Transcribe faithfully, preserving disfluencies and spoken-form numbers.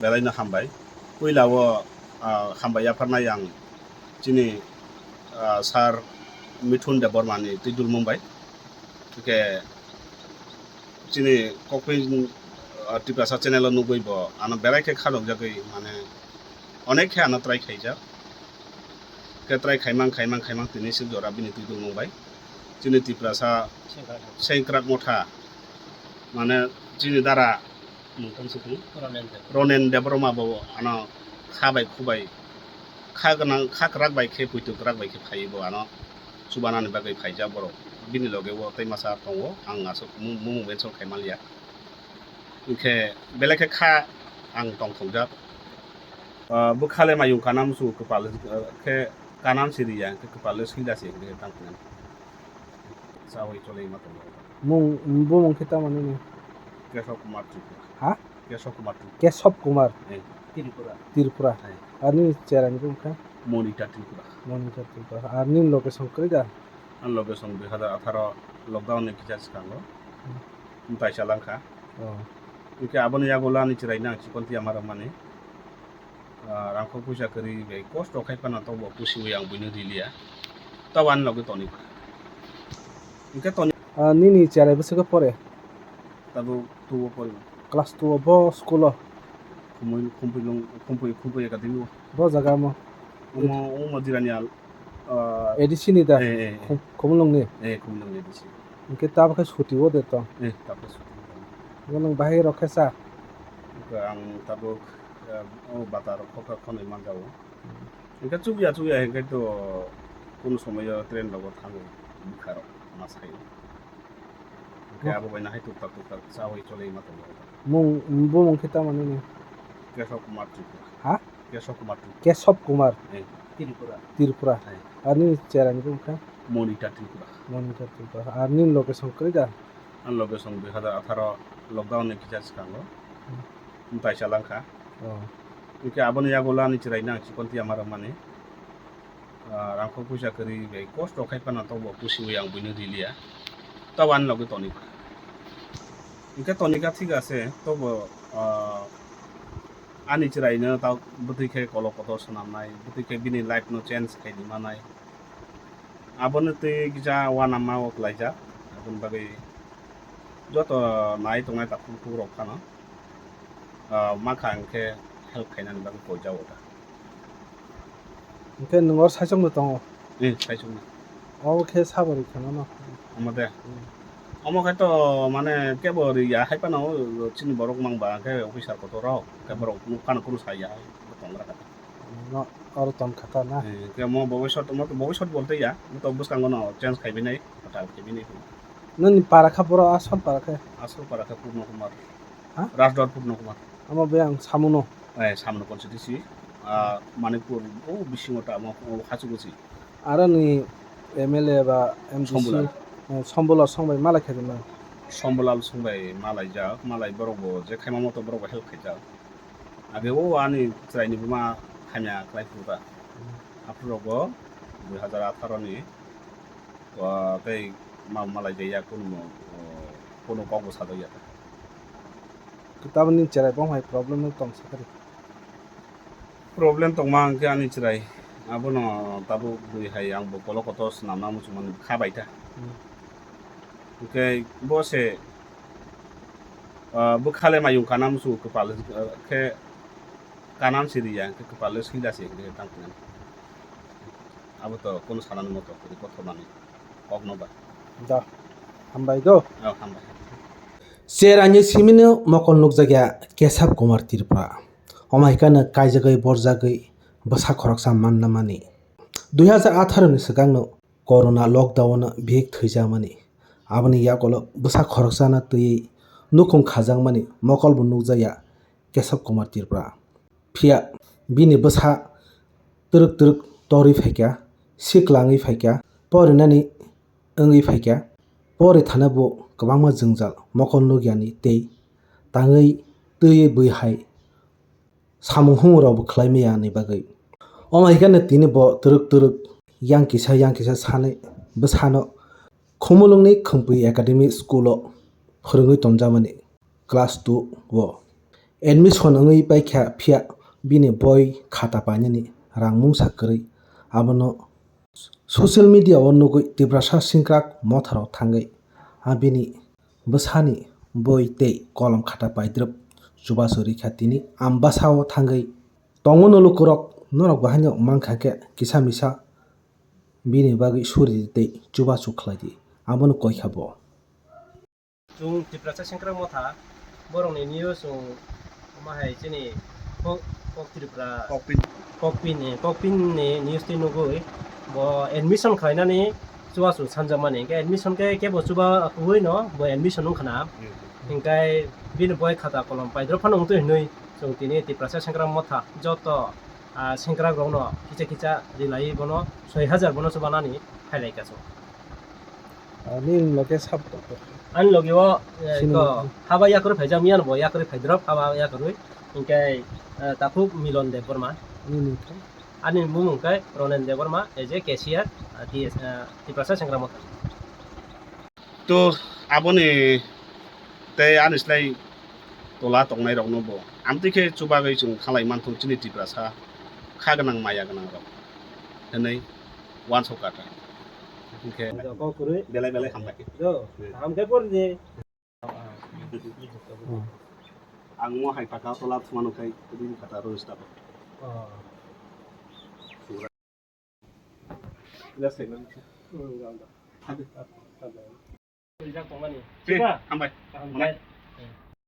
Belaino hambai. Puila o, ah, hambai yapharnai ang chini, ah, sir Mithun Debbarma ni twi dulmung bai. Hwnkhe chini Kokpin, ah, Tiprasa channel o nugwi bo ano belai khe kha rokjagwi, mane onek khe ano try khaijak. Khe try khaimang, khaimang, khaimang tini sik jora bini twi dulmung bai. Chini Tiprasa Sengkrak Motha, mane chini dara mung tang sukung. Ronen Debbarma. Ronen Debbarma bo ano kha bai khu bai, kha gwnang, kha kwrak bai khe, puitu kwrak bai khe phaiwi bo ano chubanani bagwi phaijak borok. Bini loge o tei masa tongo, ang aswk mung, mung mention khai manliya. Hwnkhe belai khe kha ang tongthokjak. Ah, bwkhale mayung kanam su kwpal, ah, khe kanam siriya, hwnkhe kwpal swida se hwnkhe tang phunani. Chawi cholwi ma tongo. Mung, bumung khe tamo nini? Kesab Kumar Tripura. Ha? Kesab Kumar Tripura. Kesab Kumar? Eh. Tripura. Tripura. Eh. Ar nini cherani bumung khe? Monita Tripura. Monita Tripura. Ar nini location kwrwi da? Ang location dui hazar atharo lockdown ni kisa swkango. Hmm. Mtai chalangkha. Oh. Hwnkhe aboni yagulo ani chwraino ang chikon tiya ma rwmani. Ah, rangkho puisa kwrwi bai kosto khai phano tobo pusiwi ang buino riliya. Tobo ani logi toni. Hwnkhe toni. Ah, nini cherai bwswk pore? Tabuk two o pori. Class two o bo school o? Khumui, Khumpui, Khumpui, Khumpui Academy o. Bo jaga mo? Omo, omo Jiranial. Ah, A D C ni da? Eh, eh, eh. Khum-, Khumulwng ni? Eh, Khumulwng ni A D C. Hwnkhe tabuk khe suti o de tong? Eh, tabuk khe suti o tong. Bo nwng bahai rok khe cha? Hwnkhe ang tabuk, eh, o bata rok khokha khonwi manjago. Hwnkhe chukya chukya hwnkhe to kunu somoyo train rogo thangwi bwkha rok ma saio. Hwnkhe abo bai nahai tuktak tuktak chawi cholwi ma tongo. Mung, bumung khe tamo nini? Kesab Kumar Tripura. Ha? Kesab Kumar Tripura. Kesab Kumar? Eh. Tripura. Tripura. Eh. Ar nini cherani bumung khe? Monita Tripura. Monita Tripura. Ar nini location kwrwi da? Ang location dui hazar atharo lockdown ni kisa swkango. Hmm. Mtai chalangkha. Oh. Hwnkhe aboni yagulo ani chwraino ang chikon tiya ma rwmani. Ah, rangkho puisa kwrwi bai kosto khai phano tobo pusiwi ang buino riliya. Tobo ani logi tonikha. Hwnkhe tonikha thik ase, tobo, ah, ani chwraino ta bwtwi khe kolo kotor swnamnai, bwtwi khe bini life no change khaidi manai. Abono twi kisa uanama o kwlaijak. Aboni bagwi joto nai tongnai takhuk bukhuk rok phano, ah, makha hwnkhe help khainani bagwi koijago da. Hwnkhe nwng oro saichung no tongo? Eh, saichung no. Obo khe sabo rikha nono? Omo de. Hmm. Omo khe to mane kebo riya hai phano chini borok mang ba khe officer kotor rok khe borok nuk phano kunu saya hai tongra kha. No, oro tong kha ta na? Eh, khe mo bobisot, mo to bobisot bolte ya, mo to bwskango no change khai binai, hotel khai binai. Nini para kha boro asol para khe? Asol para khe Purno Kumar. Ha? Rajdor Purno Kumar. Amo be ang samuno. Eh, samuno constituency, ah, Manipur, o bisingo ta mo, o hachugo si. Aro ni M L A ba M D C, Sombolal. Eh, Sombolal song bai malai khe ma? Sombolal song bai malai jak, malai borok bo je khaima moto borok bo help khai jak. Age o ani chwraini buma hamya khlai phuru ta. Aphuru rogo dui hazar atharo ni, o, tei ma malai jaya kunu mo, o, kunu kok bo sajak ya ta. Tabuk ni cherai bong hai problem no tong sakari. Problem tongma hwnkhe ani chwrai abono tabuk bui hai ang bo kolo kotor swnamna muchungmani kha bai ta. Hmm. Hwnkhe bo se, ah, bwkhale mayung kana muchungo kwpal, ah, khe kanan siriya hwnkhe kwpal swida se hwnkhe tang phunani. Abo to kono sanani moto kwrwi kothomani kokno ba. Da. Hambai do. Oh, hambai. Cherani simino mokol nukjakya Kesab Kumar Tripura. Omo hai kheno kaijagwi borjagwi bwsa khoroksa manna mani. Dui hazar atharo ni swkangno corona lockdown-o bihik thwijakmani. Aboni yagulo bwsa khoroksano twiwi nukhung khajakmani mokolbo nukjakya Kesab Kumar Tripura. Phiya bini bwsa twrwk twrwk torwi phaikha, siklangwi phaikha, porinani wngwi phaikha. Pori thana bo kwbangma jwngjal mokol nukyani tei tangwi twiwi bui hai samung humung rokbo khlai maya ni bagwi. Omo hai kheno tini bo twrwk twrwk yang kisa yang kisa sanwi bwsano Khumulwngni Khwmpui Academy School o phwrwngwi tongjakmani class two o. Admission wngwi paikha, phiya bini boi khata painani rang mungsa kwrwi. Abono social media o nugwi Tiprasa sengkrak motharok thangwi a bini bwsani boi tei kolom khata paidrop chubachu rikha tini Ambasa o thangwi. Tongo no lukurok, norok bo haino mankha khe kisa misa bini bagwi suri di tei chubachu khlai di, abono koi kha bo. Chwng Tiprasa sengkrak motha, borokni news chwng omo hai chini kok, kok Tripura, Kokpin. Kokpin ni, Kokpin ni news twi nugwi bo admission khlainani chubachu sanjakmani, hinkhe admission khe kebo chuba kwbwi no bo admission wngkha na, Hmm. hinkhe bini boi khata kolom paidrop phano wngtwi hinwi chwng tini Tiprasa sengkrak motha joto, ah, sengkrak rokno kicha kicha rilaiwi bono soi hajar bono chubanani phailai kha chwng. Ah, nini loge sab tong kha? Ani loge o, eh, Sini ko, motha. Haba yakarwi phaijak miya no bo yakarwi phaidrop haba yakarwi. Hinkhe, eh, takhuk Milon Debbarma. Nini khe? Ani mung khe Ronen Debbarma, as a cashier, ah, T S, ah, Tiprasa sengkrak motha. To aboni tei ani slai tola tongnai rokno bo amtwi khe chubagwi chwng khalai manthogo chini Tiprasa kha gwnang maya gwnang rok hwnwi uansuk kha ta. Hinkhe Kok kwrwi. Belai belai hambai. Do, Hmm. Hamkhe por di. Ang mo hai taka tola thumano khai ring kha ta rwng stabo. Oh. Rijak tongmani. Hambai. Kaham khe.